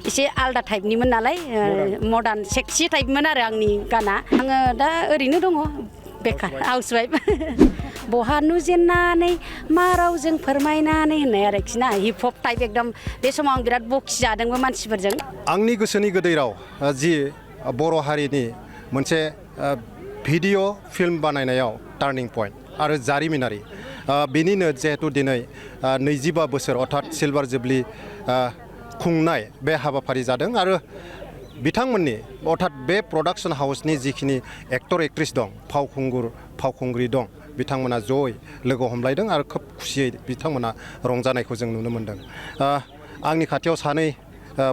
एसे आलदा टाइपनिमोन नालाय मडार्न सेक्सि टाइपमोन आरो आंनि गाना आङो दा ओरैनो दङ बेकार हाउसवाइफ बहा नुजेननानै मा रावजों फोरमायनानै होननाय आरोखि ना हिप हप टाइप एकदम बे समाव आं बिराद बखि जादोंबो मानसिफोरजों आंनि गोसोनि गोदै राव जि बर' हारिनि मोनसे भिडिअ फिल्म बानायनायाव टार्निं पइन्ट आरो जारिमिनारि बेनिनो जिहेतु दिनै 25 बोसोर अर्थात सिलभार जुबलि खुंनाय बे हाबाफारि जादों आरो बिथांमोननि अर्थात बे प्रडाक्शन हाउसनि जिखिनि एक्टर एक्ट्रेस दं फावखुंग्रि दं बिथांमोना जयै लोगो हमलायदों आरो खोब खुसियै बिथांमोना रंजानायखौ जों नुनो मोनदों आंनि खाथियाव सानै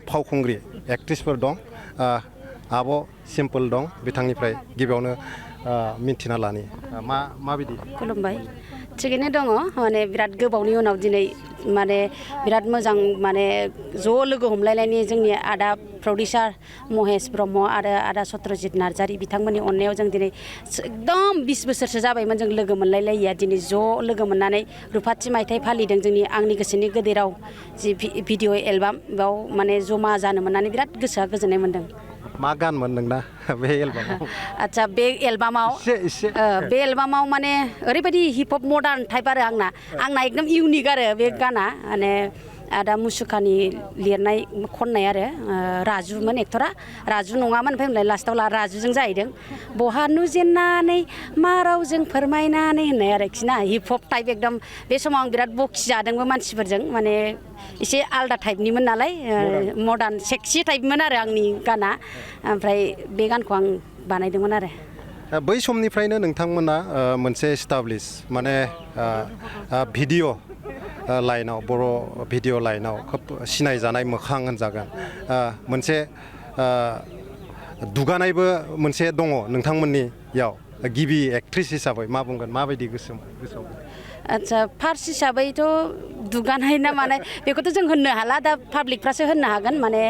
फावखुंग्रि एक्ट्रेसफोर दं आब' सिम्पोल दं बिथांनिफ्राय गिबियावनो मिन्थिना लानि माबायदि खुलुमबाय थिगैनो दङ माने बिराद गोबावनि उनाव दिनै माने बिराद मोजां माने ज' लोगो हमलायनायनि जोंनि आदा प्रडिउसार महेश ब्रह्म आरो आदा सत्रजित नार्जारि बिथांमोननि अननायाव जों दिनै एकदम 20 बोसोरसो जाबायमोन जों लोगो मोनलायलायिया दिनै ज' लोगो मोननानै रुफाथि मायथाइ फालिदों जोंनि आंनि गोसोनि गोदै राव जि भिडिअ एलबाम बेयाव माने जमा जानो मोननानै बिराद गोसोआ गोजोननाय मोनदों मा गान मोनदों ना बे एलबामाव आच्छा बे एलबामाव माने ओरैबायदि हिप हप मडार्न टाइप आरो आंना एकदम इउनिक आरो बे गाना माने आदा मुसुखानि लिरनाय खननाय आरो राजुमोन एक्टरा राजु नङामोन ओमफ्राय लास्टाव राजुजों जाहैदों बहा नुजेननानै मा रावजों फोरमायनानै होननाय आरोखि ना हिप हप टाइप एकदम बे समाव आं बिराद बखि जादोंबो मानसिफोरजों माने एसे आलदा टाइपनिमोन नालाय मडार्न सेक्सि टाइपमोन आरो आंनि गाना ओमफ्राय बे गानखौ आं बानायदोंमोन आरो बै समनिफ्रायनो नोंथांमोना मोनसे एस्टाब्लिश माने भिडिअ लाइनाव बर' भिडिअ लाइनाव खोब सिनायजानाय मोखां होनजागोन मोनसे दुगानायबो मोनसे दङ नोंथांमोननियाव गिबि एक्ट्रेस हिसाबै मा बुंगोन माबायदि गोसोआव आच्छा फार्स्ट हिसाबैथ' दुगानाय ना मानाय बेखौथ' जों होननो हाला दा पाब्लिकफ्रासो होननो हागोन माने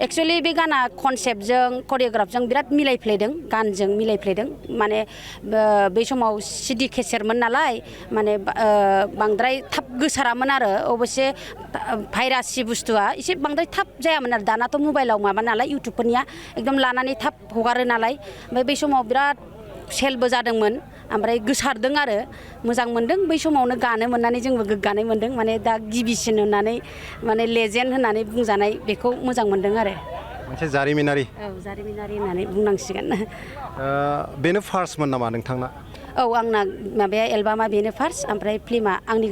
एक्सुवेलि बे गाना कनसेप्टजों करिय'ग्राफजों बिराद मिलायफ्लेदों गानजों मिलायफ्लेदों माने बै समाव सिडि केसेटमोन नालाय माने बांद्राय थाब गोसारामोन आरो अबयसे भाइरासि बुस्थुआ एसे बांद्राय थाब जायामोन आरो दानाथ' मबाइलाव माबा नालाय इउटुबफोरनिया एकदम लानानै थाब हगारो नालाय ओमफ्राय बै समाव बिराद सेलबो जादोंमोन ओमफ्राय गोसारदों आरो मोजां मोनदों बै समावनो गानो मोननानै जोंबो गोग्गानाय मोनदों माने दा गिबिसिन होननानै माने लेजेन्ड होननानै बुंजानाय बेखौ मोजां मोनदों आरो मोनसे जारिमिनारि होननानै बुंनांसिगोन बेनो फार्स्टमोन नामा नोंथांना औ आंना माबाया एलबामा बेनो फार्स्ट ओमफ्राय फिल्मा आंनि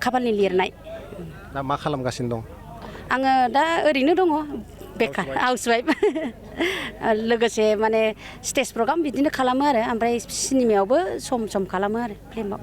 खाफालनि लिरनाय दा मा खालामगासिनो दं आङो दा ओरैनो दङ बेकार हाउसवाइफ लोगोसे माने स्टेज प्रग्राम बिदिनो खालामो आरो ओमफ्राय सिनेमायावबो सम सम खालामो आरो फिल्माव